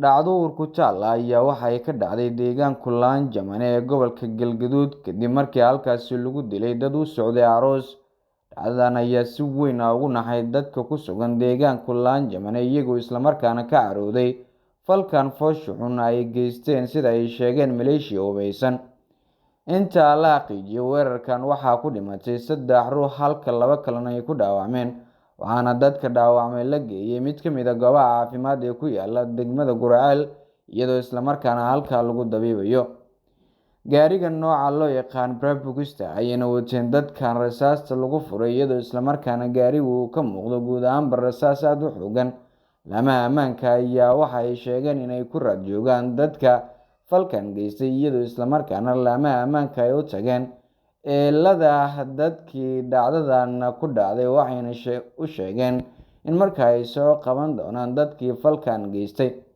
Dhacdo uur ku taal ah ayaa waxa ay ka dhacday deegaanka Laanjamane ee gobolka Galgaduud kadib markii halkaasi lagu dilay dad u socday aroos. Dhacdadan ayaa si weyn ugu naxay dadka ku sugan deegaanka Laanjamane, iyagoo islamarkaana ka carooday falkan foosha xun ay geysteen, sida ay sheegeen maleeshiya hubeysan. Inta la xaqiijiyay, weerarkan waxaa ku dhimatay 3 ruux halka 2 kalena ay ku dhaawacmeen, waxaana dadka dhaawacmay la geeyay mid ka mid ah goobaha caafimaad ee ku yaala degmada Guriceel, iyadoo islamarkaana halkaa lagu dabiibayo. Gaariga nooca loo yaqaan Brabus ayayna wateen dadkan rasaasta lagu furay, iyadoo islamarkaana gaarigu uu ka muuqdo guud ahaanba rasaas aada u xoogan. Laamaha ammaanka ayaa waxa ay sheegeen inay ku raad joogaan dadka falkan geystay, iyadoo islamarkaana laamaha ammaanka ay u tageen eelada dadkii dhacdadan ku dhacday, waxayna u sheegeen in marka ay soo qaban doonaan dadkii falkan geystay.